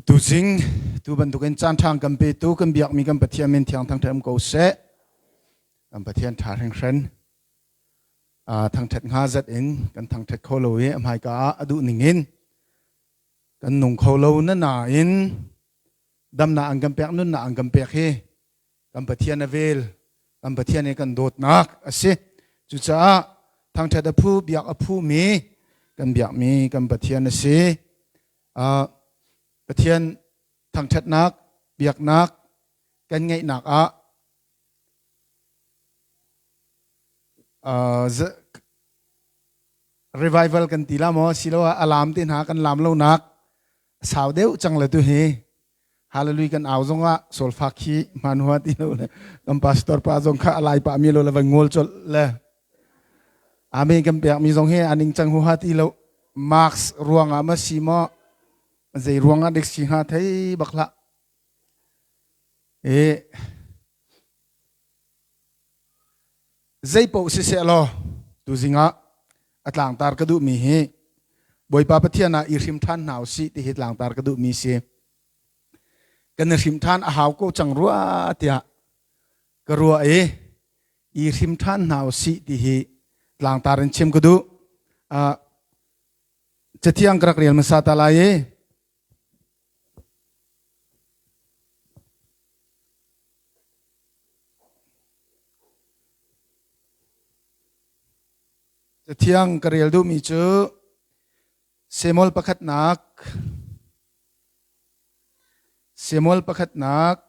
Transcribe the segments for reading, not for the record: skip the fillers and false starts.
Tuzing tu bantukin caan ṭha kan petu kan biakmi kan Pathian min thiang thangṭhat um ko seh. Kan Pathian ṭha hringhran. Thangṭhat hnga zat in kan thangṭhat kho lo i a hmaika ah a duh ning in kan nung kho lo na nain damnak an kan pek nunnak an kan pek hi kan Pathian a vel kan Pathian i kan dawtnak a si. Cucaah thangṭhat a phu biak a phumi kan biakmi kan Pathian a si. Pathian thangṭhatnak biaknak kan ngeihnak ah revival kan ti la maw siloah a laam te hna kan laam lonak sau deuh cang le tu hi hallelujah kan au zongah solfa khi hman hua ti lo le kan pastor pa zong kha alai pa mi lo le van ngol chol le amen kan pek mi zong hi aning cang hu ha ti lo marks ruangah ma si maw zei ruangah dik si hnga thei bak hlah e Zei paoh siseh law tuzing ah a tlangtar ka duhmi hi Bawipa Pathian ah i hrim ṭhan hna usih ti hi tlangtar ka duhmi si. Kan i hrim ṭhan a hau ko cang rua tiah ka ruah i i hrim ṭhan hna usih ti hi tlangtar in chim ka duh. Uh, cathiang ka rak rel hmasa ta lai i Cathiang ka rel duhmi cu Samuel pakhatnak Samuel pakhatnak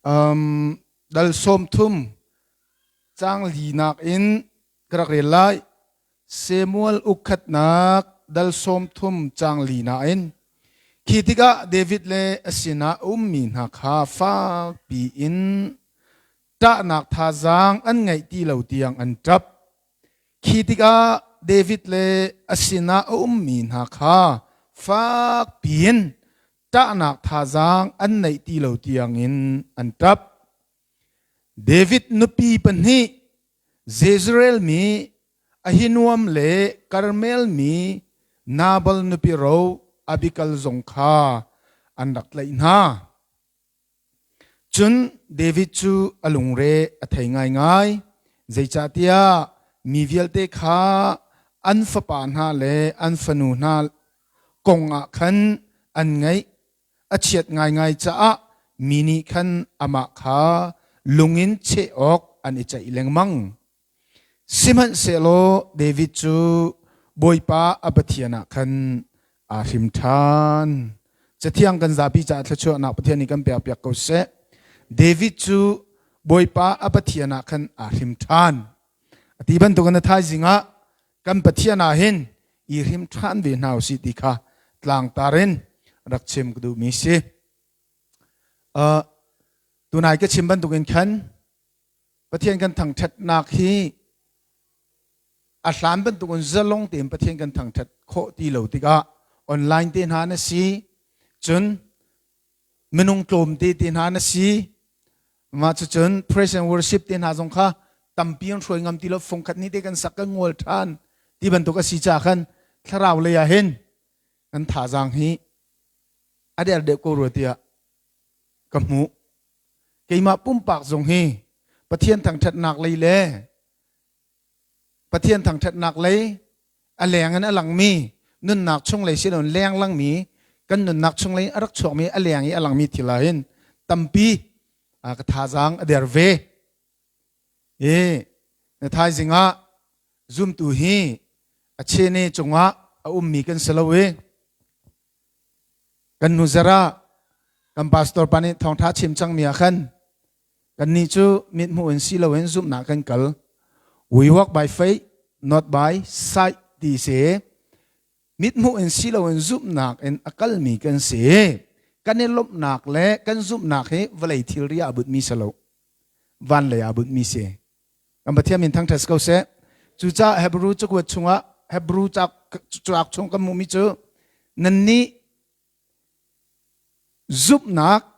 um, dal sawm thum cang linak in ka rak rel lai. Samuel ukkhatnak dal sawm thum cang li nain khi tikah David le a sinah a ummi hna kha fakpi in ṭahnak thazaang an ngeih ti lo tiang an ṭap. Khi tikah David le a sinah a ummi hna kha fakpi in ṭahnak thazaang an neih ti lo tiangin an ṭap. David nupi pahnih Jezreel mi Ahinoam le Karmel mi Nabal nupi ro Abigail zong kha an rak tlaih hna. Cun David cu a lungre a thei ngaingai, zeicahtiah mi vialte kha an fapa hna le an fanu hna kong ah khan an ngaih a chiat ngaingai caah mi nih khan amah kha lung in cheh awk an i ceih lengmang. Sihmanhsehlaw David cu Bawipa a Pathian ah khan aa hrim ṭhan. Cathiang kan zapi caah thluachuahnak Pathian nih kan pekpiak ko seh. David cu Bawipa a Pathian ah khan aa hrim ṭhan. A ti bantukin a thaizing ah kan Pathian ah hin i hrim ṭhan ve hna usih ti kha tlangtar in rak chim ka duhmi si. Uh, tunai ka chim bantukin khan Pathian kan thangṭhatnak hi a hlan bantukin zalong tein Pathian kan thangṭhat khawh ti lo tikah online te hna na si cun minung tlawmte te hna na si mah cucun praise and worship te hna zong kha tampi an hruai ngam ti lo fungkhat ni te kan sak kan ngol ṭhan ti bantuk a si ca khan thlarau lei ah hin kan thazaang hi a der deuh ko rua tiah ka hmuh keimah pumpak zong hi Pathian thangṭhatnak lei le Pathian thangṭhatnak lei a leng in a langmi nunnak chunglei siloin leng langmi kan nunnak chunglei a rak chuakmi a leng i a langmi thil ah hin tampi ka thazaang a der ve. I na thaizing ah zumtu hi a chene cungah a ummi kan si lo i kan nu zara kan pastor pa nih thawngṭha chim cangmi ah khan Kannih cu mithmuh in si loin zumhnak kan kal. We walk by faith, not by sight ti si. Mithmuh in si loin zumhnak in a kalmi kan si. Kan i lawmhnak le kan zumhnak hi vawlei thilri ah a butmi si lo. Van lei ah a butmi si. Kan Pathian min thangṭhat ko seh. Cucaah Hebrew cakuat chungah Hebrew cauk chung kan hmuhmi cu nannih zumhnak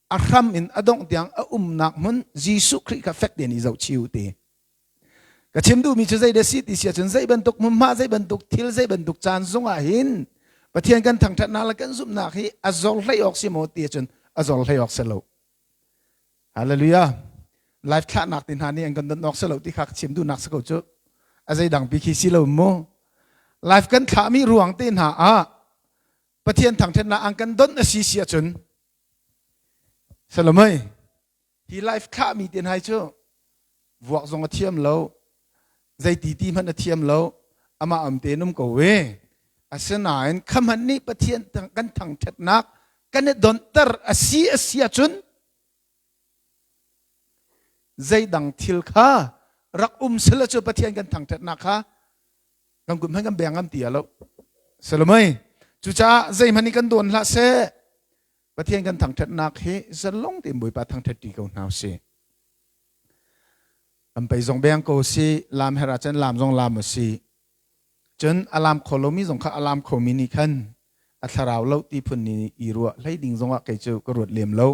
a hram in a dongh tiang a umnak hmun Jesuh Khrih kha fek tein i zohchih u ti. Ka chim duhmi cu zei dah si ti si ahcun zei bantuk hmunhma, zei bantuk thil, zei bantuk caan zongah hin Pathian kan thangṭhatnak le kan zumhnak hi a zor hlei awk si maw ti ahcun a zor hlei awk si lo. Hallelujah. Live thlahnak te hna nih an kan don awk si lo ti kha ka chim duhnak si ko cu. A zeidang pi khi si lo mu. Live kan thlahmi ruang te hna ah Pathian thangṭhatnak an kan don a si si ahcun Salomei hi live thlahmi te hna cu vuak zong a thiam lo zeiti ti hmanh a thiam lo amah am te um ko ve asinain khamhan nih Pathian kan thangṭhatnak kan i donter a si a si ahcun zeidang thil kha rak um sila cu Pathian kan thangṭhatnak kha kan kut hmanh kan beng ngam ti lo Salomei cucaah zeihmanh nih kan dawn hlah seh Pathian kan thangṭhatnak hi zalong tein Bawipa thangṭhat ṭi ko hna usih. Kan pei zong beng ko si, lam her ahcun lam zong lam a si. Cun a lam kho lomi zong kha a lam khomi nih khan a thlarau lo ti phun nih i ruah hlei ding zongah kei cu ka ruat lem lo.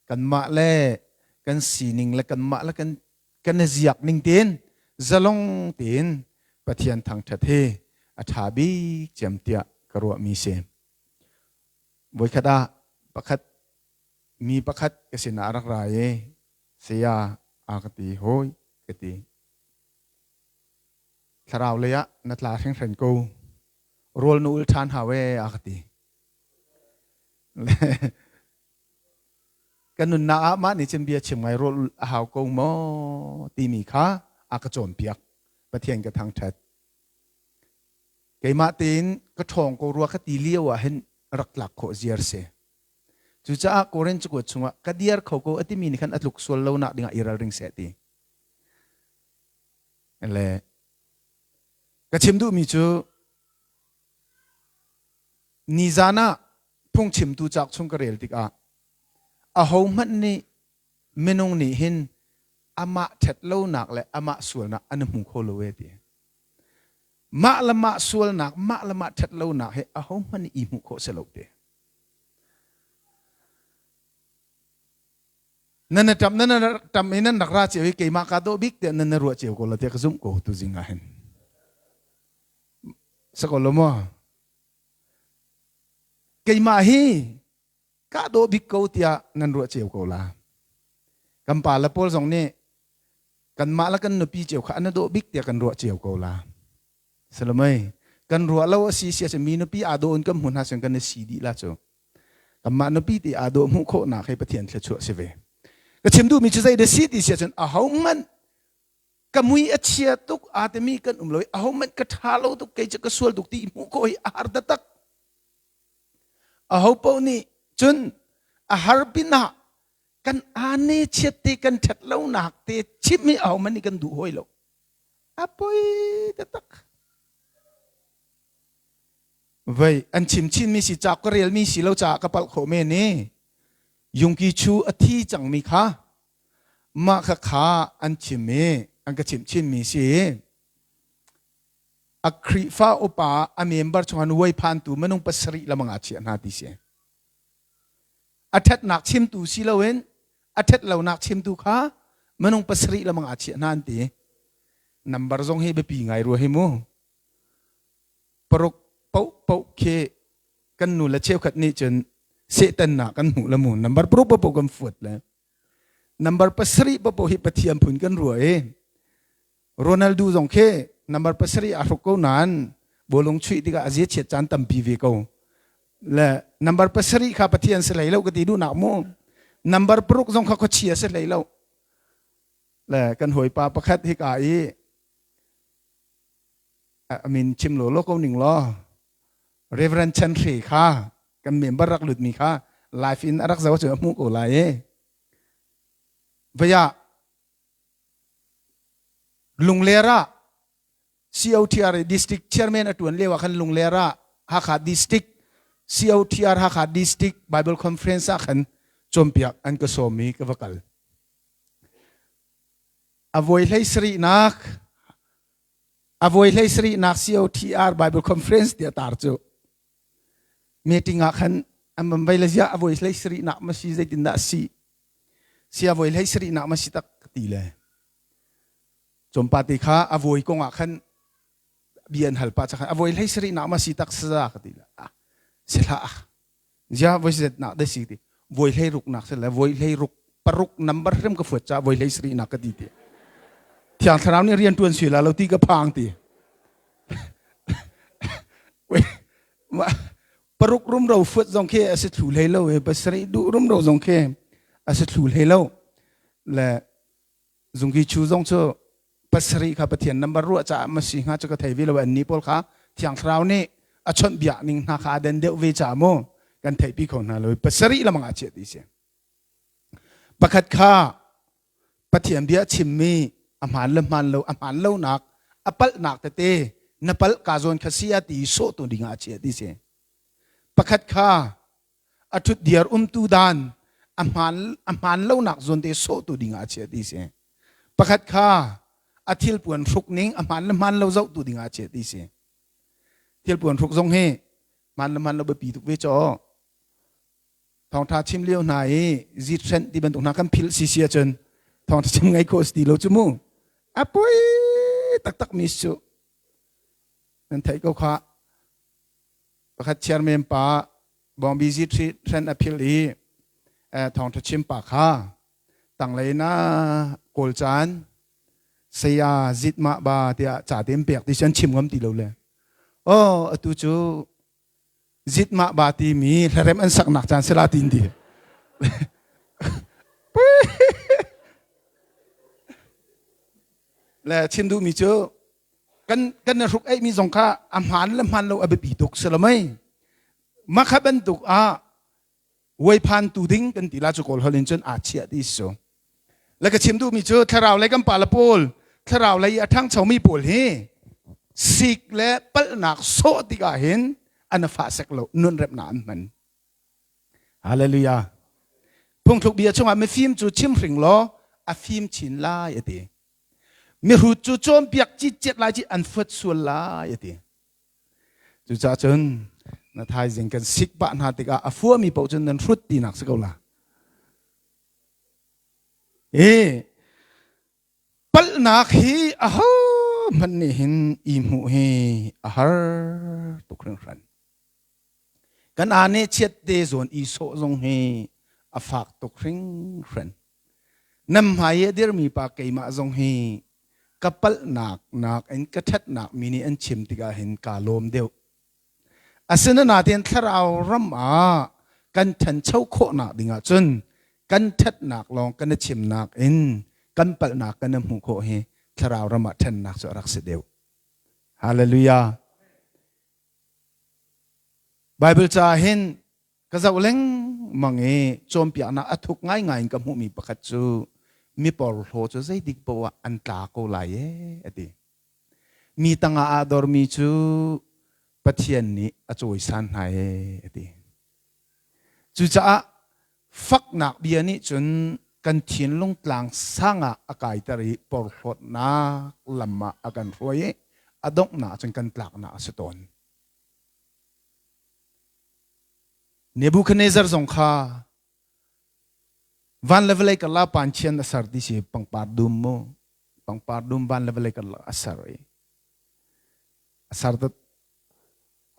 Kanmah le kan sining le kanmah le kan kan i ziak ning tein zalong tein Pathian thangṭhat hi a ṭha bik cem tiah ka ruahmi si. Voikhat ah pakhat mi pakhat ka sinah a rak ra i saya a ka ti hawi ka ti. Thlarau lei ah na tla hringhran ko. Rawl na ul ṭhan hau ee a ka ti. Kan nunnak ah mah nih cun bia chim ngai rawl a hau ko maw timi kha a ka cawnpiak. Pathian ka thangṭhat. Keimah tein ka ṭhawng ko rua ka ti lio ah hin rak tlak khawh ziar si. Cucaah Korin cakuat chungah ka diar kho ko a timi nih khan a tluk sual lo nak dingah i ralring seh ti. Le ka chim duhmi cu nizan ah phungchimtu cauk chung ka rel tikah ahohmanh nih minung nih hin amah ṭhat lonak le amah sualnak an hmu kho lo e ti. Mah le mah sualnak, mah le mah ṭhat lonak hi ahohmanh nih i hmuh khawh si lo te. Nan na ṭam nan na ṭam i nan rak ra cio i keimah kaa dawh bik tiah nan na ruah cio ko la tiah ka zumh ko tu zing ah hin. Sako lo maw? Keimah hi kaa dawh bik ko tiah nan ruah cio ko la. Kan pa le pawl zong nih kanmah le kan nupi cio kha an dawh bik tiah kan ruah cio ko la. Salomei, kan ruah lo a si si a mi nupi aa dawh in kan hmu hna cun kan i si dih la cu. Kanmah nupi ti aa dawh hmuh khawhnak hi Pathian thluachuah si ve. Ka chim duhmi cu zei dah si ti si ahcun ahohmanh ka mui a chia tuk aa timi kan um lo i ahohmanh ka ṭha lo tuk kei cu ka sual tuk ti hmuh khawh hi a har taktak. Aho paoh nih cun a har pinah kan aa chiat te kan ṭhat lonak te chim hi ahohmanh nih kan duh hawi lo. A poi taktak. Vei an chim chinmi si cauk ka relmi si lo caah ka palh khawh men i Yungki Chu a thi cangmi kha mah kha kha an chim i an ka chimh chinmi si. A Khrihfa upa a member chungah nuai phantu minung pasarih lamang ah chiah hna ti si. A ṭhatnak chimtu si loin a ṭhat lonak chimtu kha minung pasarih lamang ah chiah hna an ti. Number zong hi biapi ngai rua hi mu. Paruk paoh paoh khi kan nu le cheukhat nih cun Satan nak kan hmuh le mu. Number paruk paoh paoh kan fuat le. Number pasarih paoh paoh hi Pathian phun kan rua i Ronaldo zong khi number pasarih aa hruk ko nain bawlung chuih tikah a zia chiat caan tampi ve ko. Le number pasarih kha Pathian si hlei lo ka ti duhnak mu. Number paruk zong kha khuachia si hlei lo. Le kan hawipa pakhat hika i a min chim lo lo ko ning law Reverend Chan Hre kha kan member rak lutmi kha live in a rak zo cu a hmuh ko lai i vaya Lungler ah COTR district chairman a tuan lio ah khan Lungler ah Hakha district COTR Hakha district Bible conference ah khan cawnpiak an ka sawm i ka va kal. A voi hlei sarihnak a voi hlei sarihnak COTR Bible conference tiah tar cu meeting ah khan an van vei le ziah a voi hlei sarihnak ma si zeitindah a si sia voi hlei sarihnak ma si tak ka ti le cawmpa te kha a voi kong ah khan bia an hal pa khan a voi hlei sarihnak ma si tak saza ka ti le. Si hlah. Zia voi zet nak de si ti. Voi hlei ruk nak se le voi hlei ruk paruk number hrim ka fuat ca voi hlei sri nak ka ti ti. Thiang Thlarau nih rian tuan sui la lo ti ka phang ti. Paruk rumro fuat zong khi a si thlu hlei lo i pasarih duh rumro zong khi a si thlu hlei lo. Le zungki chu zong cu pasarih kha Pathian number ruah caah ma si hnga cu ka thei ve lo. An ni pawl kha Thiang Thlarau nih a chawnh biak ning hna kha a den deuh ve caah mu kan theihpi kho hna lo. Pasarih lamang ah chiah ti si. Pakhat kha Pathian bia chimmi a hmaan le hmaan lo, a hmaan lonak, a palhnak tete na palh ka zawn kha si a ti sawhtu ding ah a chiah ti si. Pakhat kha a ṭhut diar umtu dan a hmaan a hmaan lonak zawn te sawhtu ding ah a chiah ti si. Pakhat kha a thilpuan hruk ning a hmaan le hmaan lo zohtu ding ah a chiah ti si. Thilpuan hruk zong hi hmaan le hmaan lo biapi tuk ve caw. Thawngṭha chim lio hna i zit hrenh ti bantuk hna kan philh si si ahcun thawngṭha chim ngei khawh si ti lo cu mu. A poi taktak mi cu nan theih ko kha. Pakhat chairman pa bawngbi zit hrenh a philh i thawngṭha chim pa kha tanglei na kawl caan saya zit mah ba tiah ca te in pek ti si an chim ngam ti lo le. Oh atu cu zitmah ba timi hlarem an saknak caan sila tin ti. Le chim duhmi cu kan kan hruk eimi zong kha a hmaan le hmaan lo a biapi tuk si lo mei makha bantuk ah Uaiphan tu ding kan ti la cu Kawl holh in cun aa chiah ti si. Le ka chim duhmi cu thlarau lei kan pale pawl, thlarau lei a ṭhangchomi pawl hi sik le palhnak sawh tikah hin an fah sek lo, nun remnak an hman. Hallelujah. Phungthluk bia chungah mifim cu chimhring law a fim chin lai a ti. Mihrut cu cawnpiak citcet lai ci an fuat sual lai a ti. Cucaah cun na thaizing kan sik pah hna tikah a fuami paoh cun nan hrut tinak si ko la. I palhnak hi aho hmanh nih hin i hmuh hi a har tuk hringhran. Kan aa nih chiat te zawn i sawh zong hi a fak tuk hringhran. Nan hmai i a dirmi pa keimah zong hi ka palhnak nakin ka ṭhatnak mi nih an chim tikah hin kaa lawm deuh. Asinain thlarau ram ah kan ṭhancho khawhnak dingah cun kan ṭhatnak lawng kan i chimnak in kan palhnak kan i hmuh khawh hi thlarau ram ah ṭhennak cu a rak si deuh. Hallelujah. Bible ca hin Ka zoh lengmang i cawnpiaknak a thuk ngaingai in ka hmuhmi pakhat cu mi porhlaw cu zeitik paoh ah an tla ko lai ee a ti. Mi tangah aa dormi cu Pathian nih a cawisan hna ee a ti. Cucaah faknak bia nih cun kan thinlung tlang sang ah a kaiter i porhlawtnak lam ah a kan hruai i a donghnak cun kan tlaknak a si tawn. Nebuchadnezzar zong kha van le vawlei karlak panchian a ser ti si pangpar dum mu pangpar dum van le vawlei karlak a ser i a ser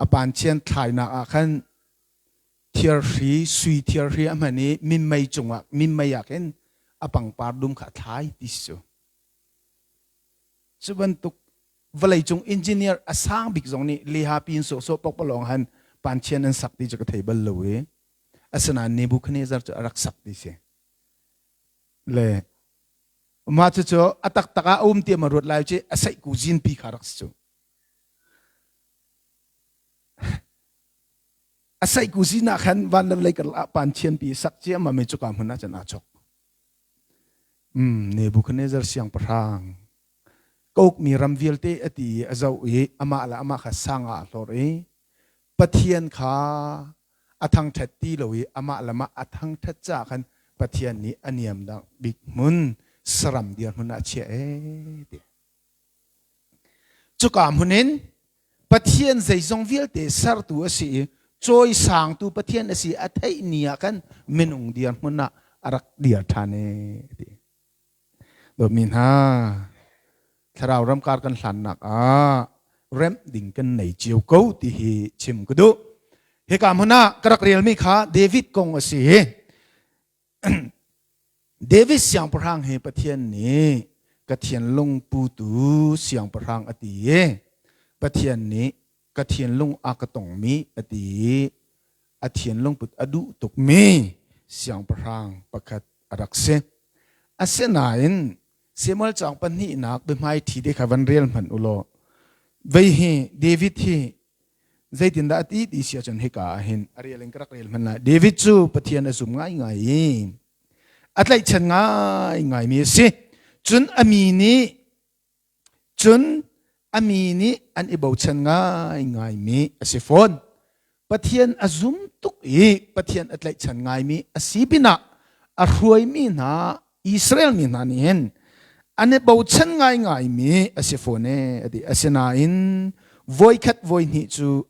a panchian thlainak ah khan thirhri sui thirhri a hman i minmei cungah minmei ah khin a pangpar dum kha a thlai ti si cu cu bantuk vawleicung engineer a sang bik zong nih leha pin sawhsawh pokpalawng han panchian an sak ti cu ka thei bal lo i asinain Nebuchadnezzar cu a rak sak ti si le mah cu cu a taktak ah a um ti ma ruat lai ci a saih ku zinpi kha rak si cu a saih ku zin ah khan van le vawlei karlak ah panchian pi sak cia ma me cuka hmun ah cun aa chok Nebuchadnezzar siangpahrang ka ukmi ram vialte a ti i a zoh i amah le amah kha sang ah a hlorh i Pathian kha a thangṭhat ti lo i amah le mah a thangṭhat caah khan Pathian nih a niam bik hmun saram dirhmun ah a chiah ee ti. Cuka hmun in Pathian zeizong vialte sertu a si i cawisangtu Pathian a si a theih ni ah khan minung dirhmun ah a rak dir ṭhan ee ti. Dawtmi hna, thlarau ramkar kan hlannak ah remh ding kan nei cio ko ti hi chim ka duh. Hika hmun ah ka rak relmi kha David kong a si. David siangpahrang hi Pathian nih ka thinlung putu siangpahrang a ti i Pathian nih ka thinlung a ka tongmi a ti i a thinlung put a duh tukmi siangpahrang pakhat a rak si. Asinain Samuel caang pahnihnak biahmaiṭhi te kha van rel hmanh u law vei hi David hi zeitindah a ti ti si ahcun hika ah hin a rel in ka rak rel hmanh lai. David cu Pathian a zum ngaingai i a tlaihchan ngaingaimi a si. Cun a mi nih cun a mi nih an i bochan ngaingaimi a si fawn. Pathian a zum tuk i Pathian a tlaihchan ngaimi a si pinah a hruaimi hna Israel mi hna nih hin an i bochan ngaingaimi a si fawn e a ti. Asinain voikhat voihnih cu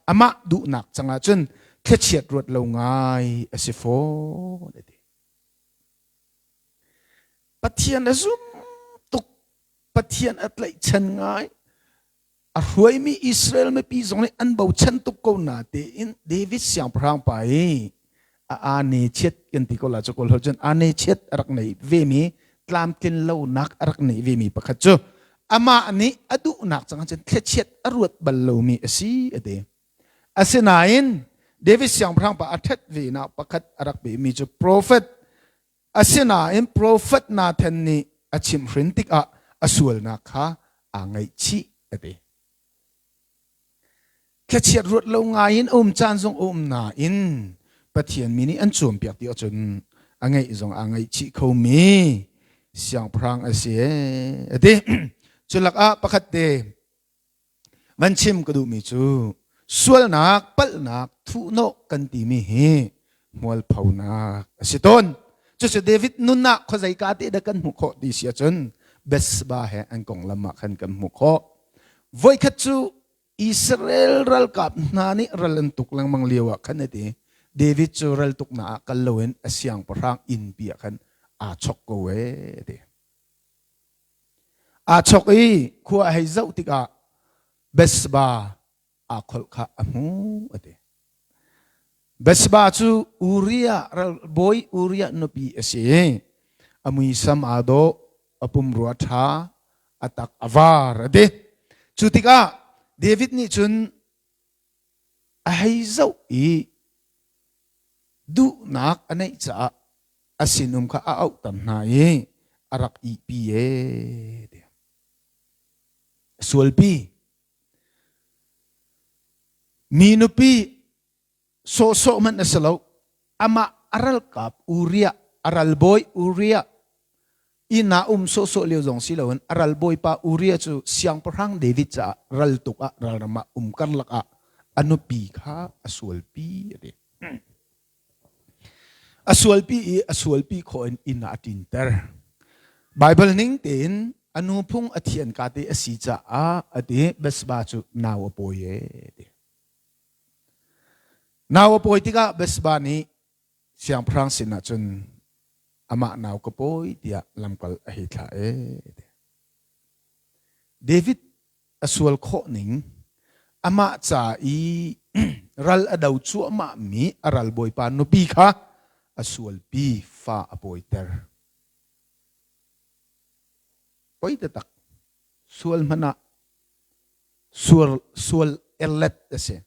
amah duhnak cangah cun thlachiat ruat lo ngai a si fawn a ti. Pathian a zum tuk, Pathian a tlaihchan ngai, a hruaimi Israel mipi zong nih an bochan tuk ko na tein David siangpahrang pa hi a ane chiat kan ti ko la cu kawl cun ane chiat a rak nei vemi tlamtlin lonak a rak nei vemi pakhat cu amah nih a duhnak cang cun thlachiat a ruat bal lomi a si a ti. Asinain David siangpahrang pa a ṭhat venak pakhat a rak pemi cu profet Asinain profet Nathan nih a chimhhrin tikah a sualnak kha aa ngaihchih a ti. Thlachiat ruat lo ngai in a um caan zong a um nain Pathian mi nih an cawnpiak ti ahcun a ngaih zong aa ngaihchih khomi siangpahrang a si a ti. Cu lakah pakhat te Van chim ka duhmi cu sualnak, palhnak, thuhnawh kan timi hi hmualphonak a si tawn. Cucu David nun ah khuazeika te dah kan hmuh khawh ti si ahcun Bathsheba he an konglam ah khan kan hmuh khawh. Voikhat cu Israel ralkap hna nih ral an tuk lengmang lio ah khan a ti. David cu ral tuknak ah kal loin a siangpahrang innpi ah khan aa chok ko ee a ti. Aa chok i khua a hei zoh tikah Bathsheba aa kholh kha a hmuh a ti. Bathsheba cu Uriah ralbawi Uriah nupi a si i a muisam aa dawh, a pumrua ṭha, a tak a var a ti. Cu tikah David nih cun a hei zoh i duhnak a neih caah a sinum kha a auhter hna i a rak ihpi ee ti. Sualpi. Mi nupi sawhsawh hmanh a si lo. Amah a ralkap Uriah, a ralbawi Uriah inn ah um sawhsawh lio zong si loin a ralbawipa Uriah cu siangpahrang David caah raltuk ah ralram ah um karlak ah a nupi kha a sualpi a ti. A sualpi i a sualpi khawh in inn ah a ṭinter. Baibal ning tein a nu phung a thian ka te a si caah a ti Bathsheba cu nau a pawi ee ti. Nau a pawi tikah Bathsheba nih siangpahrang sinah cun amah nau ka pawi tiah lamkal a hei thlah ee ti. David a sual khawh ning amah ca i ral a do cuahmahmi a ralbawipa nupi kha a sualpi fa a pawiter. Poi taktak sual hmanh ah sual sual erlet a si.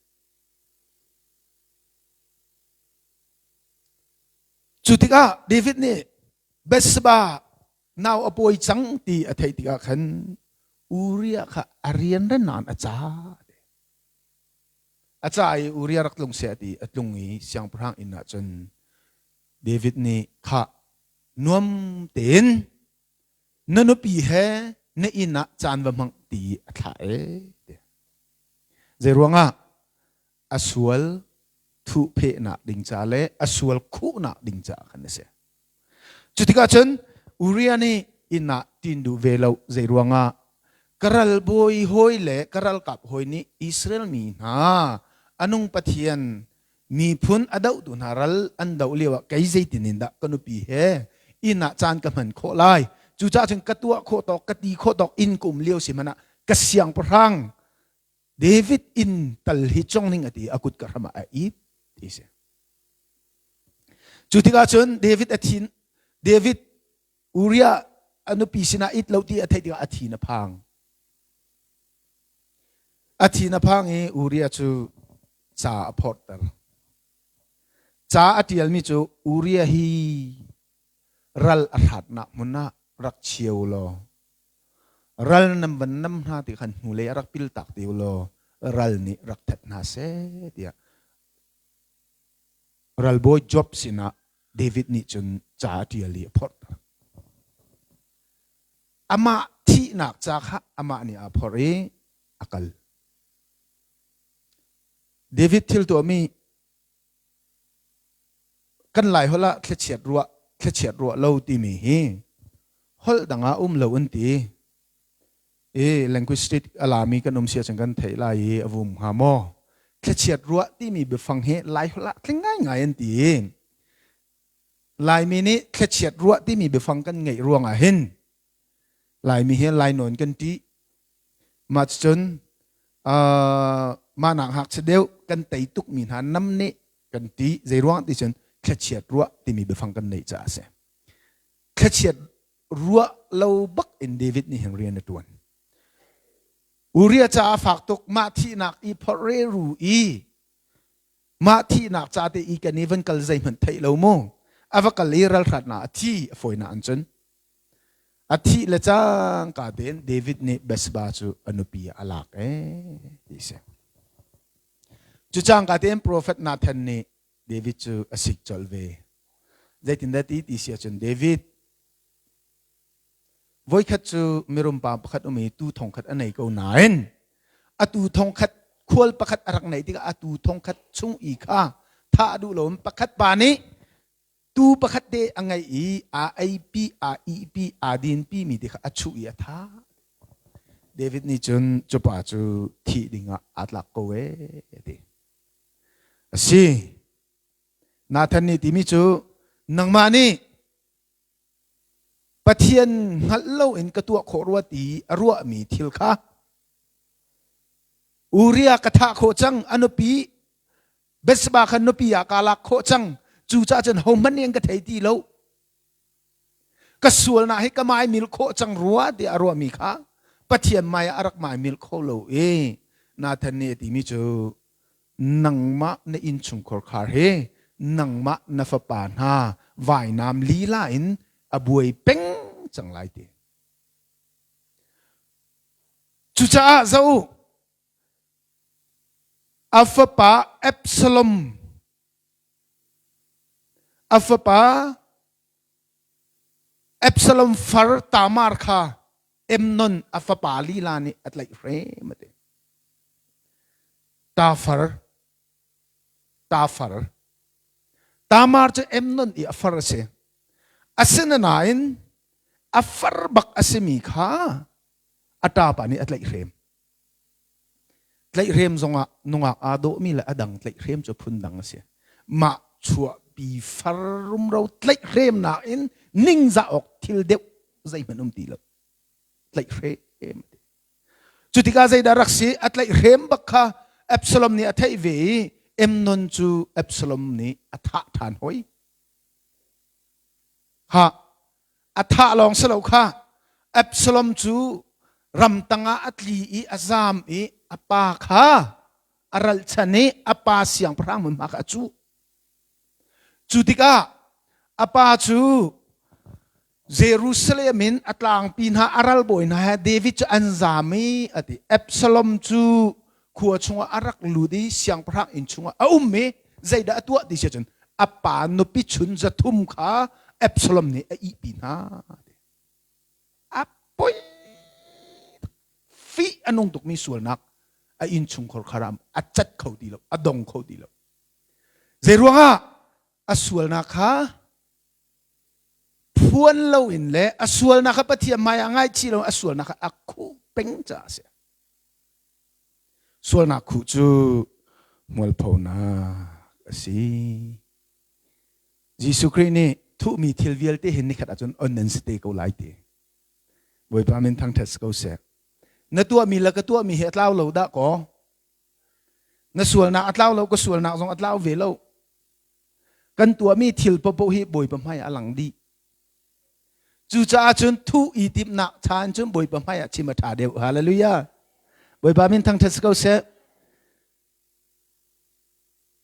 Cu tikah David nih Bathsheba nau a pawi cang ti a theih tikah khan Uriah kha a rianran nain a ca. A ca i Uriah rak tlung seh ti a tlung i siangpahrang inn ah cun David nih khah nuam tein na nupi he na inn ah caan va hmang ti a thlah ee. Zei ruangah a sual thuhphehnak ding ca le a sual khuhnak ding caah khan a si. Cutikah cun Uriah nih inn ah ṭin duh ve lo zei ruangah ka ralbawi hawi le ka ralkap hawi nih Israel mi hna a nung Pathian miphun a dohtu hna ral an doh lioah kei zeitin in dah ka nupi he inn ah caan ka hman khawh lai cucaah cun ka tuah khawh tawk ka ti khawh tawk inn ka um lio si hmanh ah ka siangpahrang. David inn tal hi cong ning a ti a kut ka hram ah a it ti si. Cu tikah cun David a thin David Uriah a nupi sinah it lo ti a theih tikah a thin a phang. A thin a phang i Uriah cu ca a phorhter. Ca a ṭialmi cu Uriah hi ral a hratnak hmun ah rak chia u law ral nan van nam hna ti khan hnulei a rak pil tak te u law ral nih rak that hna seh tiah ralbawi Job sinah David nih cun ca a ṭial i a phorhter. Amah thihnak ca kha amah nih aa phorh i a kal. David thil tuahmi kan Laiholh ah thlachiat ruah thlachiat ruah lo timi hi holh dang ah um lo an ti. I linguistic a lami kan um si ahcun kan theih lai i a vum hnga maw? Thlachiat ruah timi biafang hi Laiholh ah tling ngaingai an ti. Laimi nih thlachiat ruah timi biafang kan ngeih ruangah hin Laimi hi lainawn kan ṭih. Mah cucun uh, mah nak ngakchia deuh kan tei tukmi hna nam nih kan ṭih. Zeiruang ti cun thlachiat ruah timi biafang kan neih caah a si. Thlachiat ruah lo bak in David nih hin rian a ṭuan. Uriah caah fak tuk mah thihnak i phorh reru i mah thihnak ca te i kan i van kal zeihmanh theih lo mu a va kal i ralhratnak a thi a fawinak an cun A thih le cangka tein David nih Bathsheba cu a nupi ah a lak ee ti a si. Cu cangka tein profet Nathan nih David cu a sik colh ve. Zeitindah ti ti si ahcun David voikhat cu mirum pa pakhat um i tuu thongkhat a nei ko nain a tuu thongkhat khual pakhat a rak neih tikah a tuu thongkhat chung i kha thah a duh lo pakhat pa nih Tuu pakhat te a ngeih i aa eipi, aa ihpi, aa dinpi mi te kha a chuh i a thah. David nih cun cu pa cu thih dingah aa tlak ko ee a ti. A si. Nathan nih timi cu nangmah nih Pathian hngalh loin ka tuah khawh rua ti a ruahmi thil kha Uriah ka thah khawh cang a nupi Bathsheba kha nupi ah kaa lak khawh cang. Cucaah cun hohmanh nih an ka thei ti lo. Ka sualnak hi ka maimil khawh cang rua tiah a ruahmi kha Pathian hmai ah a rak maimil kho lo i Nathan nih a timi cu nangmah na innchungkhar khar hi nangmah na fapa hna vainam lila in a buai peng cang lai ti. Cucaah zoh u, A fapa Absalom a fapa Absalom far Tamar kha Amnon a fapa lila nih a tlaihhrem a ti. Tafar tafar Tamar cu Amnon i a far a si. Asinain a far bak a simi kha a ṭapa nih a tlaihhrem. Tlaihhrem zongah nungak aa dawhmi le a dang tlaihhrem cu phundang a si. Mah chuahpi far rumro tlaihhremnak in ningzah awk thil deuh zeihmanh um ti lo. Tlaihhrem. Cu tikah zeidah rak si? A tlaihhrem bak kha Absalom nih a theih ve i Amnon cu Absalom nih a thah ṭhan hoi. Ha a thah lawng si lo kha Absalom cu ramtang ah a tli i a zam i a pa kha a ralchan i a pa siangpahrang hmunhma kha a cuh. Cu tikah a pa cu Jerusalem in a tlangpi hna a ralbawi hna he David cu an zam i a ti. Absalom cu khua chungah a rak lut i siangpahrang inn chungah a um i zeidah a tuah ti si ahcun a pa nupi chun 300 kha Absalom nih a ihpi hna. A poi fih a nung tukmi sualnak a innchungkhar khar ah a cat kho ti lo, a dong kho ti lo. Zeiruangah a sualnak kha phuan loin le a sualnak kha Pathian hmai ah ngaichih lo a sualnak kha a khuh peng caah a si. Sualnak khuh cu mualphonak a si. Jesuh Khrih nih thuhmi thil vialte hin nikhat ahcun on nan si te ko lai ti. Bawipa min thangṭhat si ko seh. Na tuahmi le ka tuahmi hi a tlau lo dah kaw. Na sualnak a tlau lo, ka sualnak zong a tlau ve lo. Kan tuahmi thil paohpaoh hi Bawipa hmai ah a lang dih. Cucaah cun thuh i timhnak chan cun Bawipa hmai ah chim a ṭha deuh. Hallelujah. Bawipa min thangṭhat si ko seh.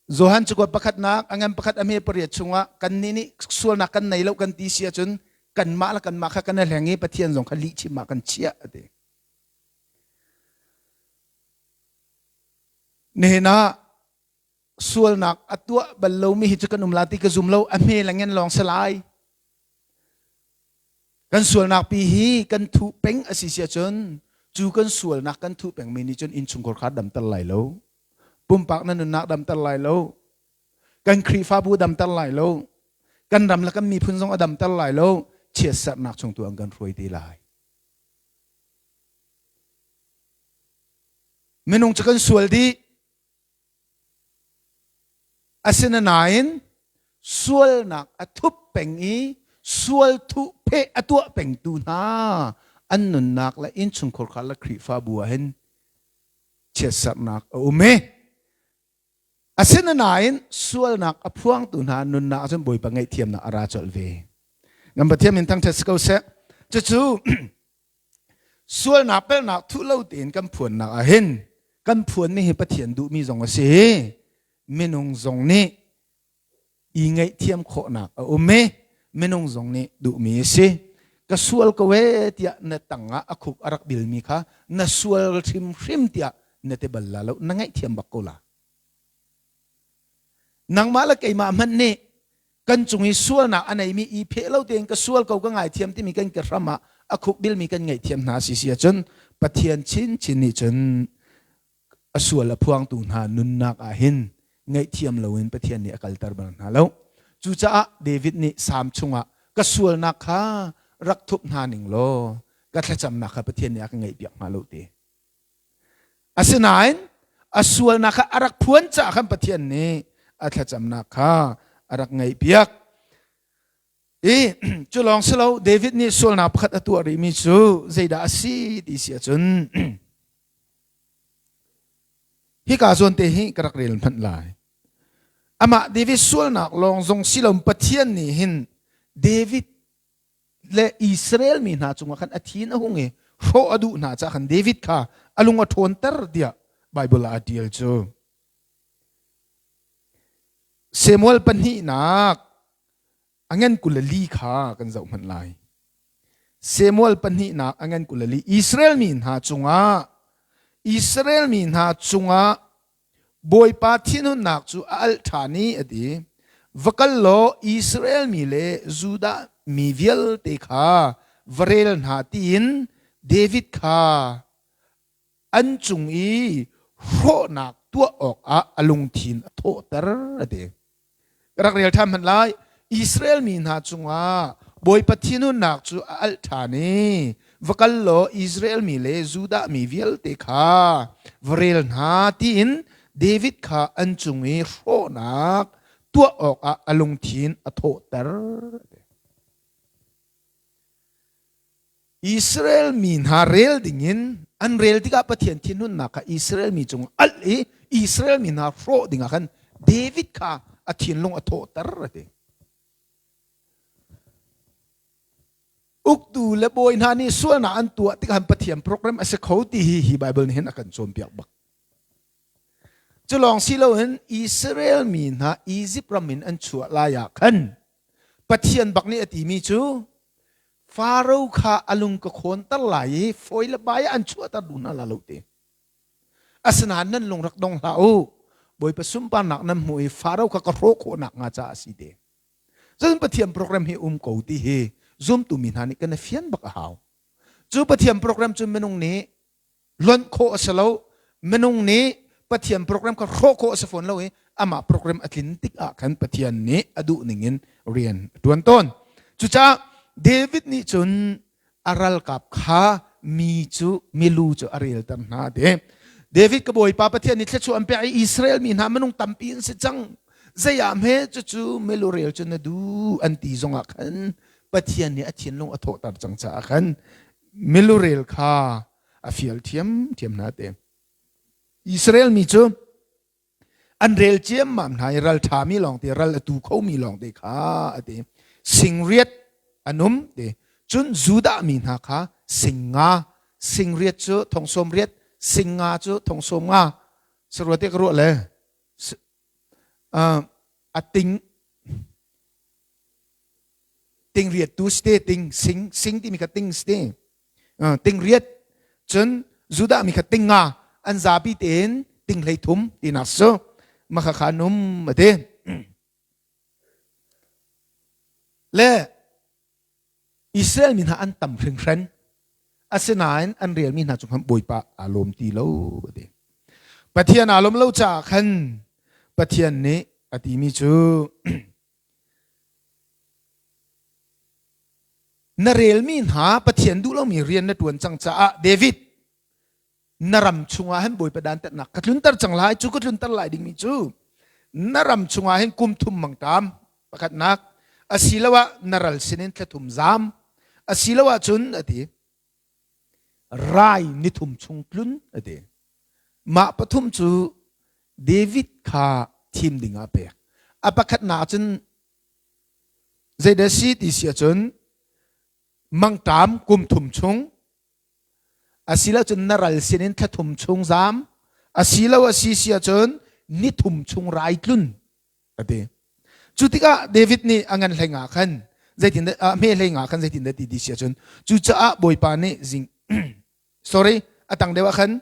Johan cakuat pakhatnak a ngan pakhat a hme pariat chungah kannih nih sualnak kan nei lo kan ti si ahcun kanmah le kanmah kha kan i hleng i Pathian zong kha lihchim ah kan chiah a ti. Nihin ah sualnak a tuah bal lomi hi cu kan um la ti ka zum lo a hme le ngen lawng si lai. Kan sualnak pi hi kan thuh peng a si si ahcun cu kan sualnak kan thuh pengmi nih cun innchungkhar kha damter lai lo. Pumpak na nunnak damter lai lo. Kan Khrihfabu damter lai lo. Kan ram le kan miphun zong a damter lai lo. Chiatserhnak chung tu an kan hruai te lai. Minung cu kan sual dih. Asinain sualnak a thup peng i sual thuh pheh a tuah pengtu hna an nunnak le innchungkhar kha le Khrihfabu ah hin chiatserhnak a um i asinain sualnak a phuangtu hna nunnak ahcun Bawipa ngaihthiamnak a ra colh ve. Nan Pathian min thangṭhat si ko seh. Cucu Sualnak pelnak thuh lo tein kan phuannak ah hin kan phuanmi hi Pathian duhmi zong a si i minung zong nih i ngaihthiam khawhnak a um i minung zong nih duhmi a si. Ka sual ko ee tiah na tangah a khuk a rak bilmi kha na sual hrimhrim tiah na ti bal la lo, na ngaihthiam bak ko la. Nangmah le keimah hmanh nih kan cung i sualnak a neimi i pheh lo tein ka sual ko ka ngaithiam timi kan ke hram ah a khuk bilmi kan ngaihthiam hna si si ahcun Pathian chinchin nih cun a sual a phuangtu hna nunnak ah hin ngaihthiam loin Pathian nih a kalter bal hna lo. Cucaah David nih Salm chungah ka sualnak kha rak thup hna ning law ka thlacamnak kha Pathian nih a ka ngaihpiak hnga lo ti. Asinain a sualnak kha a rak phuan caah khan Pathian nih a thlacamnak kha a rak ngaihpiak. I cu lawng si lo David nih sualnak pakhat a tuah rihmi cu zeidah a si ti si ahcun hika zawn te hi ka rak rel hmanh lai. Amah David sualnak lawng zong si lo Pathian nih hin David le Israel mi hna cungah khan a thin a hung i hrawh a duh hna caah khan David kha a lung a ṭhawnter tiah Baibal ah a ṭial cu. Samuel pahnihnak a ngan 24 kha kan zoh hmanh lai. Samuel pahnihnak a ngan 24 Israel mi hna cungah Israel mi hna cungah Bawipa thinhunnak cu a alh ṭhan i a ti. Va kal law Israel mi le Judah mi vialte kha va rel hna tiin David kha an cung i hrawhnak tuah awkah a lungthin a thawhter a ti. Ka rak rel ṭhan hmanh lai. Israel mi hna cungah Bawipa thinhunnak cu a alh ṭhan i va kal law Israel mi le Judah mi vialte kha va rel hna tiin David kha an cung i hrawhnak tuah awkah a lungthin a thawhter. Israel mi hna rel dingin an rel tikah Pathian thinhunnak kha Israel mi cung alh i Israel mi hna hrawh dingah khan David kha a thinlung a thawhter a ti. Uktu le bawi hna nih sualnak an tuah tikah Pathian program a si kho ti hi hi Bible nih hin a kan cawnpiak bak. Cu lawng si loin Israel mi hna Izipt ram in an chuah lai ah khan Pathian bak nih a timi cu Faro kha a lung ka khawnter lai i fawi le bai ah an chuahter duh hna la lo ti. Asinain nan lung rak dong hlah u. Bawipa sunparnak nan hmuh i Faro kha ka hrawh khawh nakhnga caah a si te. Cun Pathian program hi um ko ti hi zumtu mi hna nih kan i fian bak a hau. Cu Pathian program cu minung nih lonh khawh a si lo minung nih Pathian program kha hrawh khawh a si fawn lo i amah program a tlin tik ah khan Pathian nih a duh ning in rian a ṭuan tawn cucaah David nih cun a ralkap kha mi cu milu cu a relter hna te David ka bawipa Pathian nih thluachuah an pek i Israel mi hna minung tampi an si cang zei ah hme cucu milu rel cu na duh an ti zongah khan Pathian nih a thinlung a thawhter cang caah khan milurel kha a fial thiamthiam hna te. Israel mi cu. An rel ciammam hna i ral ṭhami lawngte, ral a tu khomi lawngte kha a ti. Singriat an um ti. Cun Judah mi hna kha 50, 800 cu 80,000, 50 cu 50,000. Sarua te ka ruah le a ting tingriat tu ste ting sing sing timi kha ting ste tingriat cun Judah mi kha 50 an zapi tein ting 33 tinak su makha kha an um ati le Israel mi hna an tam hringhran asinain an relmi hna cung khan Bawipa aa lawm ti lo ati Pathian aa lawm lo caah khan Pathian nih a timi cu Na relmi hna Pathian duh lomi rian na ṭuan cang caah David na ram chungah hin Bawipa dantatnak ka tlunter cang lai cu ka tlunter lai dingmi cu na ram chungah hin kum thum mangṭam pakhatnak asiloah na ral sinin thla thum zam asiloah cun a ti rai ni thum chung tlun a ti mah pathum cu David kha thim ding ah pek a pakhatnak cun Zeidah si ti si ahcun mangṭam kum thum chung asilocun na ral sinin thla thum chung zaam asilo a si si ahcun ni thum chung rai tlun a ti. Cu tikah David nih a ngan hlei nga khan zeitin a hme hlei nga khan zeitin dah ti ti si ahcun cucaah Bawipa nih zing sorry a tang deuh ah khan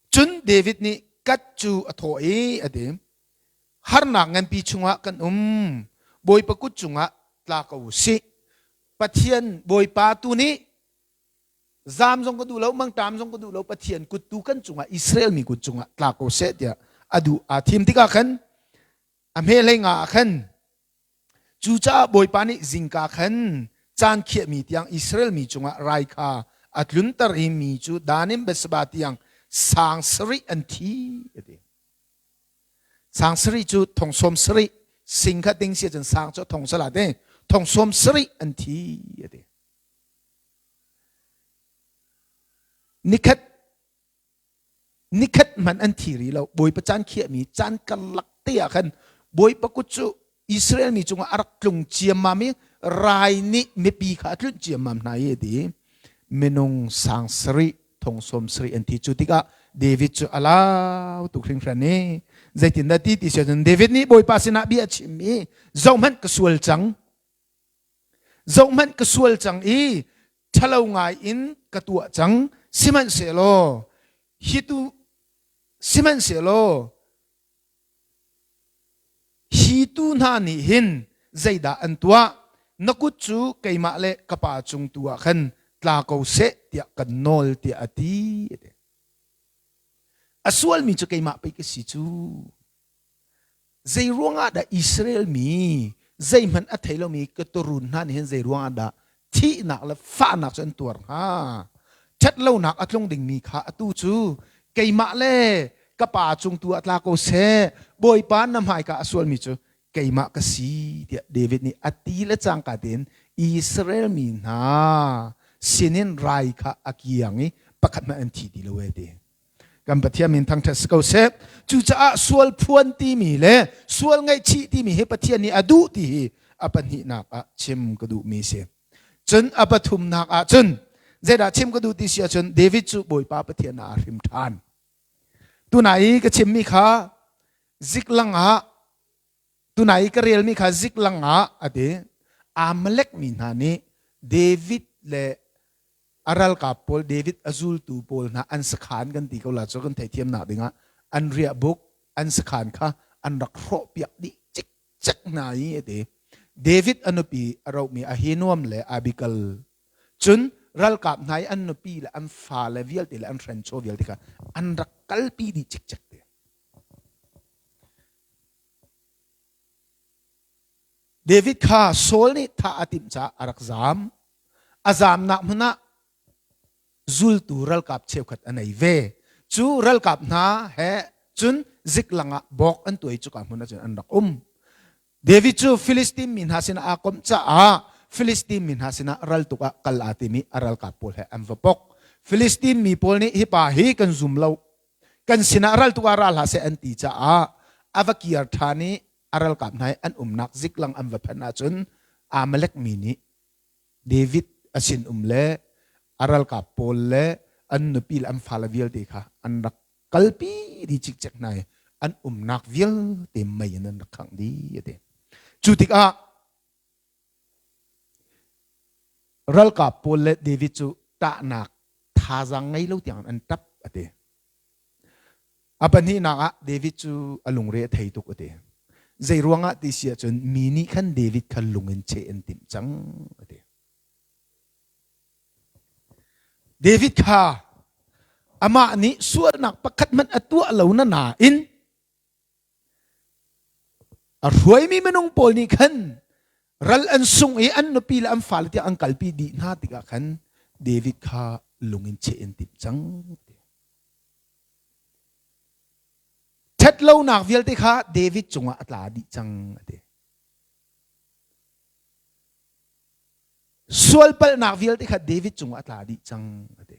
Cun David nih Gad cu a thawh i a ti, Harnak nganpi chungah kan um, Bawipa kut cungah tla ko u sih. Pathian Bawipa tu nih zaam zong ka duh lo, mangṭam zong ka duh lo, Pathian kut tu kan cungah Israel mi kut cungah tla ko seh tiah a duh aa thim tikah khan a hme hlei nga ah khan Cucaah Bawipa nih zingka khan caan khiahmi tiang Israel mi cungah rai kha a tlunter i mi cu Dan in Beersheba tiang sang sarih an thi, a ti. Sang sarih cu thong sawm sarih, sing kha ding si ahcun sang cu thong sala te, thong sawm sarih an thi, a ti. Nikhat Nikhat hmanh an thi rih lo. Bawipa caan khiahmi caan karlak te ah khan Bawipa kut cu Israel mi cungah a rak tlung ciammam i rai nih mipi kha a tlunh ciammam hna i a ti. Minung sang sarih, thong sawm sarih an thi. Cu tikah David cu a lau tuk hringhran i zeitindah ti ti si ahcun David nih Bawipa sinah bia a chim i zohhmanh ka sual cang. Zohhmanh ka sual cang i ṭhalo ngai in ka tuah cang sihmanhsehlaw hi tu sihmanhsehlaw hi tu hna nih hin zeidah an tuah na kut cu keimah le ka pa cung tu ah khan tla ko seh tiah kan nawl tiah a ti. A sualmi cu keimah pei ka si cu. Zei ruangah dah Israel mi zeihmanh a thei lomi ka tuurun hna nih hin zei ruangah dah thihnak le fahnak cu an tuar hnga? Ṭhatlonak a tlung dingmi kha atu cu keimah le ka pa cung tu ah tla ko seh. Bawipa na hmaika a sualmi cu keimah ka si tiah David nih a ti le cangka tein Israel mi hna sinin rai kha a kiang i pakhat hmanh an thi ti lo ee ti. Kan Pathian min thangṭhat si ko seh. Cucaah sual phuan timi le sual ngaihchih timi hi Pathian nih a duh ti hi a pahnihnak ah chim ka duhmi si. Cun a pathumnak ah cun zeidah chim ka duh ti si ahcun David cu Bawipa Pathian ah aa hrim ṭhan. Tuna i ka chimmi kha ziklang ah tuna i ka relmi kha ziklang ah a ti. Amalek mi hna nih David le a ralkap pawl David a zultu pawl hna an sakhan kan ti ko la cu kan theithiamnak dingah an riahbuk an sakhan kha an rak hrawhpiak dih cikcek hna i a ti. David a nupi a rohmi Ahinoam le Abigail cun ralkap hna i an nupi le an fale vialte le an hrenchaw vialte kha an rak kalpi dih cikcek te. David kha Saul nih thah a timh caah a rak zaam. A zaamnak hmun ah zultu ralkap cheukhat a nei ve. Cu ralkap hna he cun ziklang ah bawk an tuai cuka hmun ah cun an rak um. David cu Filistin mi hna sinah aa komh caah Filistin mi hna sinah raltuk ah kal aa tim i a ralkap pawl he an va pok. Filistin mi pawl nih hi pa hi kan zum lo. Kan sinah ral tuk ah ra hlah seh an ti caah a va kir ṭhan i a ralkap hna i an umnak ziklang an va phanh ahcun Amalek mi nih David a sinum le a ralkap pawl le an nupi le an fale vialte kha an rak kalpi dih cikcek hna i an umnak vialte mei in an rak khangh dih a ti. Cu tikah ralkap pawl le David cu ṭahnak thazaang ngei lo tiang an ṭap a ti. A pahnihnak ah David cu a lungre a thei tuk a ti. Zei ruangah ti si ahcun mi nih khan David kha lung in cheh an timh cang a ti. David kha amah nih sualnak pakhat hmanh a tuah lo na nain A hruaimi minung pawl nih khan ral an sung i an nupi le an fale tiang an kalpi dih hna tikah khan David kha lung in cheh in timh cang. Ṭhatlonak vialte kha David cungah a tla dih cang a ti. Sualpalhnak vialte kha David cungah a tla dih cang a ti.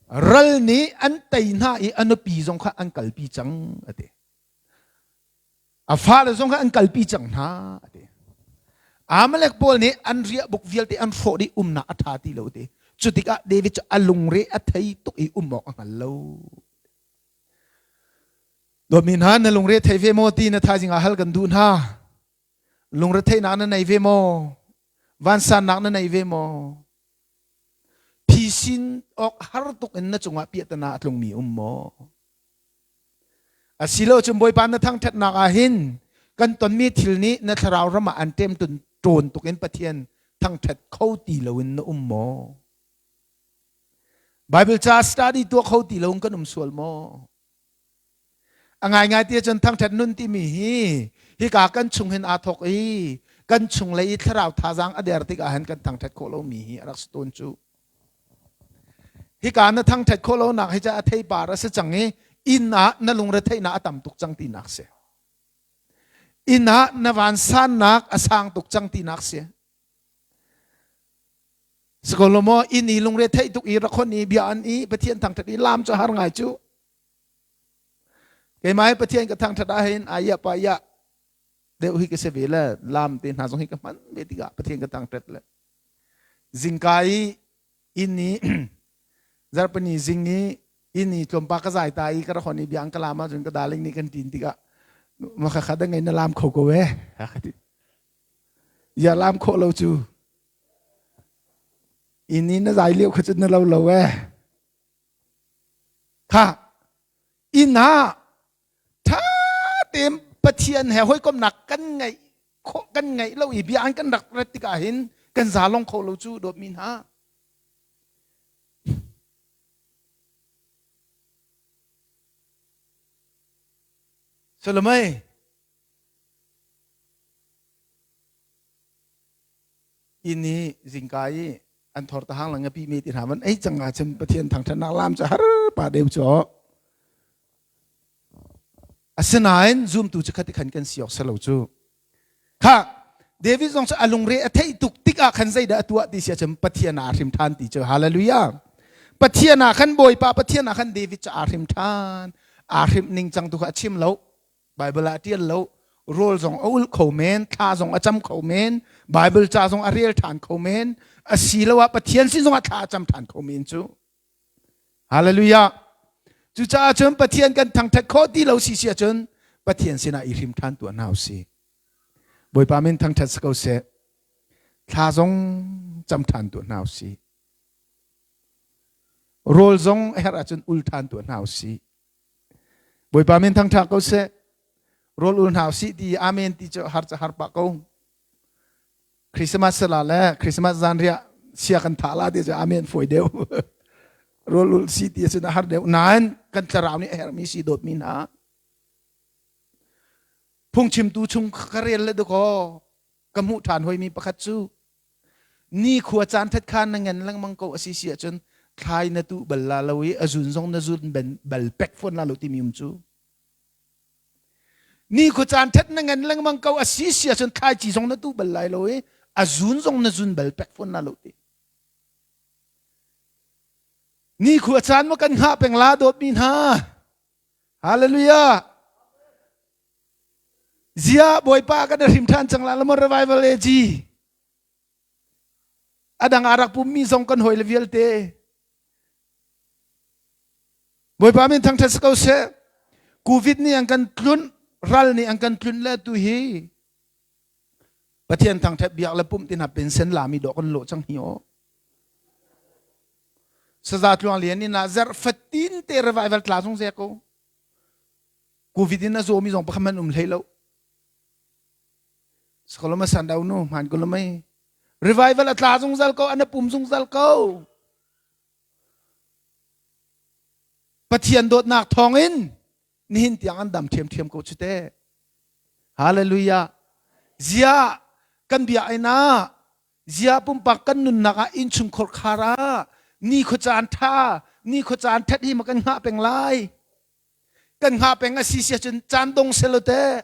Ral nih an tei hna i a nupi zong kha an kalpi cang a ti. A fale zong kha an kalpi cang hna a ti. Amalek pawl nih an riahbuk vialte an hrawh dih umnak a ṭha ti lo ti. Cu tikah David cu a lungre a thei tuk i um awk a hngal lo. Dawtmi hna na lungre thei ve maw ti na thaizing ah hal kan duh hna. Lungretheihnak na nei ve maw? Vansannak na nei ve maw? Phisin awk har tuk in na cungah piahtana a tlungmi um maw? Asilo cun Bawipa na thangṭhatnak ah hin kan tonmi thil nih na thlarau ram ah an ṭemtun ṭawn tuk in Pathian thangṭhat kho ti loin na um maw? Bible ca study tuah kho ti loin kan um sual maw? A ngaingai ti ahcun thangṭhat nun timi hi hika kan chung hin aa thawk i kan chunglei i thlarau thazaang a der tikah hin kan thangṭhat khawh lomi hi a rak si tawn cu. Hika na thangṭhat khawh lonak hi ca a theipar a si cang i inn ah na lungretheihnak a tam tuk cang tinak si. Inn ah na vansannak a sang tuk cang tinak si. Sikolomo inn i lungre theih tuk i rakhon i bia an i Pathian thangṭhat i lam cu har ngai cu. Keimah hi Pathian ka thangṭhat ahhin aiah pa iah deuh hi ka si ve le lam te hna zong hi ka hman ve tikah Pathian ka thangṭhat le zingka i inn i zarhpini zing i inn i tlawmpa ka zai ta i ka rak hon i biang ka lam ahcun ka darling nih kan ṭin tikah maka kha dang na lam kho ko e ka ti ya lam khawh lo cu inn i na zai lio kha cu na lo lo e Kha inn ah ṭha tein Pathian he hawikomhnak kan ngeih khawh kan ngeih lo i bia an kan rak rat tikah hin kan zalong kho lo cu dawtmi hna. Solomon Inn i zingka i an thor tahang lang ngapi me ti hna van ei cang ah cun Pathian thangṭhatnak lam cu har pa deuh cu asinain zumtu cu khati khan kan si awk selo cu kha David zong cu a lungre a theih tuk tikah khan zeidah a tuah ti si ahcun Pathian ah hrim ṭhan ti cu hallelujah Pathian ah khan Bawipa Pathian ah khan David cu aa hrim ṭhan aa hrim ning cang tu kha a chim lo Bible ah a ṭial lo. Rawl zong a ulh kho men, thla zong a cam kho men, Bible ca zong a rel ṭhan kho men, asiloah Pathian sin zongah thla a cam ṭhan kho men cu. Hallelujah. Cucaah cun Pathian kan thangṭhat khawh ti lo si si ahcun Pathian sinah i hrim ṭhan tuah hna u sih. Bawipa min thangṭhat si ko seh. Thla zong cam ṭhan tuah hna u sih. Rawl zong a herh ahcun ul ṭhan tuah hna u sih. Bawipa min thangṭha ko seh. Rawl ul hna usih ti amen ti cu har cu har pah ko. Christmas sala le Christmas zanriah sia kan thah la ti cu amen fawi deuh. Rawl ul si ti cun a har deuh. Nain kan thlarau nih a herhmi si dawtmi hna. Phungchimtu chung ka rel le dakaw ka hmuh ṭhan hoimi pakhat cu Nikhua caan ṭhat kha na ngen lengmang ko a si si ahcun thlai na tuh bal la lo i a zun zong na zun bal pek fawn la lo timi um cu. Nikhua caan ṭhat na ngen lengmang ko a si si ahcun thlaici zong na tuh bal lai lo i a zun zong na zun bal pek fawn la lo ti. Ni khua caan maw kan hngah peng la dawtmi hna. Hallelujah. Zia Bawipa kan hrim ṭhan cang la lamo revival AG. Adang arak pummi zong kan hawi le vialte. Bawipa min thangṭhat si ko seh. Covid nih an kan tlunh, ral nih an kan tlunh le tu hi Pathian thangṭhat biak le pumh ti hna pensen lami dawh kan lawh cang hi aw. Saza tluang lian in ah zarh fatin te revival tla zung ze ko. Covid in a zawmi zong pakhat man um hlei lo. Sakoloma sandau nu hman ko lamai. Revival a tla zungzal ko, an a pum zungzal ko. Pathian dawtnak thawngin nihin tiang an dam ṭhiamṭhiam ko cu te. Hallelujah. Zia kan bia ina Zia pumpak kan nunnak ah innchungkhar khar ah ni khua caan ṭha, ni khua caan ṭhat hi ma kan hngah peng lai. Kan hngah peng a si sia cun caan dong selo te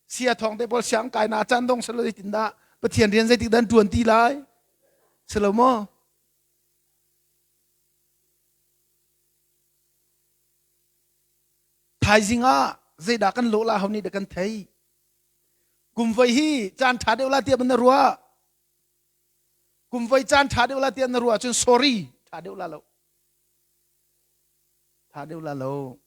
sia thawng te pawl siang kai na caan dong selo zeitin dah Pathian rian zeitik dah ṭuan ti lai? Selo maw? Thaizing ah zeidah kan lawh la ho nih dah kan thei? Kum voi hi caan ṭha deuh la tiah na ruah. Kum voi caan ṭha deuh la tiah na ruah cun sorry ṭha deuh la lo. Ṭha deuh la lo.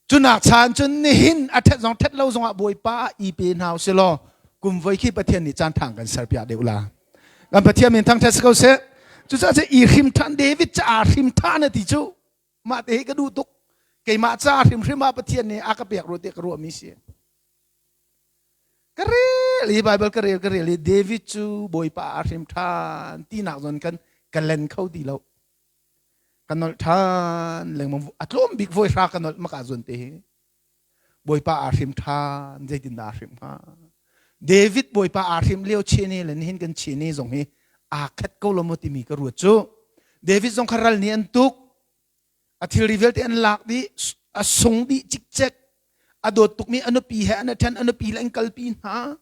Cunak chan cun nihin a ṭhet zong ṭhet lo zongah Bawipa ah i pe hna usih law kum voi khi Pathian nih caan ṭha kan serpiak deuh la. Kan Pathian min thangṭhat si ko seh. Cucaah cun i hrim ṭhan David ca aa hrim ṭhan a ti cu. Mah te hi ka duh tuk. Keimah ca hrimhrim ah Pathian nih a ka pek rua tiah ka ruahmi si. Ka rel i Bible ka rel ka rel i David cu Bawipa a hrim ṭhan tinak zawn kan ka len kho ti lo. Ka nolh ṭhan lengmang a tlawm bik voi hra ka nolh maka zawn te hi. Bawipa aa hrim ṭhan zeitindah aa hrim hnga? David Bawipa aa hrim lio chene le nihin kan chene zong hi aa khat ko lo maw timi ka ruat cu. David zong kha ral nih an tuk. A thilri vialte an lak dih, a sung dih cikcek. A dawt tukmi a nupi he an ṭhen, a nupi le an kalpi hna.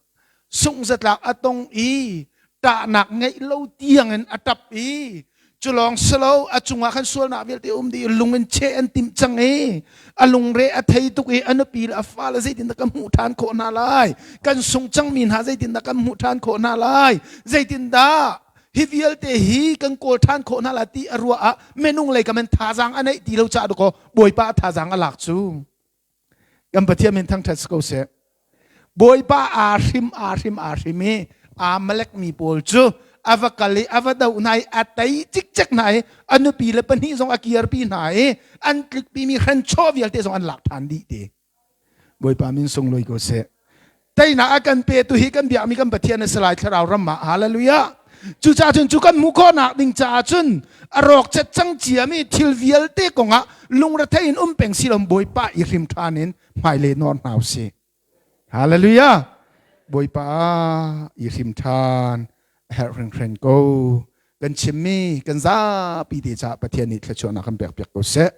Sungh zatlak a tong i ṭahnak ngeih lo tiangin a ṭap i culawng silo a cungah khan sualnak vialte um dih lung in cheh an timh cang i a lungre a thei tuk i a nupi le a fale zeitindah kan hmuh ṭhan khawh hna lai kan sung cangmi hna zeitindah kan hmuh ṭhan khawh hna lai zeitindah hi vialte hi kan kawl ṭhan khawh hna lai ti a ruah ah minung lei kam in thazaang a neih ti lo caah dakaw Bawipa a thazaang a lak cu Kan Pathian min thangṭhat si ko seh. Bawipa aa hrim aa hrim aa hrim i aa malek mi pawl cu a va kal i a va doh hna i a tei cikcek hna i a nupi le pahnih zong a kirpi hna i an tlikpimi hranchaw vialte zong an lak ṭhan dih ti. Bawipa min sunglawi ko seh. Teinak a kan petu hi kan biakmi kan Pathian a si lai thlarau ram ah. Hallelujah. Cucaah cun cu kan hmuh khawhnak ding caah cun a rawk cet cang ciami thil vialte kongah lungrethei in um peng si lo Bawipa i hrim ṭhan in hmailei nawr hna usih. Hallelujah. Bawipa i hrim ṭhan a herh hringhran ko. Kan chimmi kan zapi te caah Pathian nih thluachuahnak kan pek piak ko seh.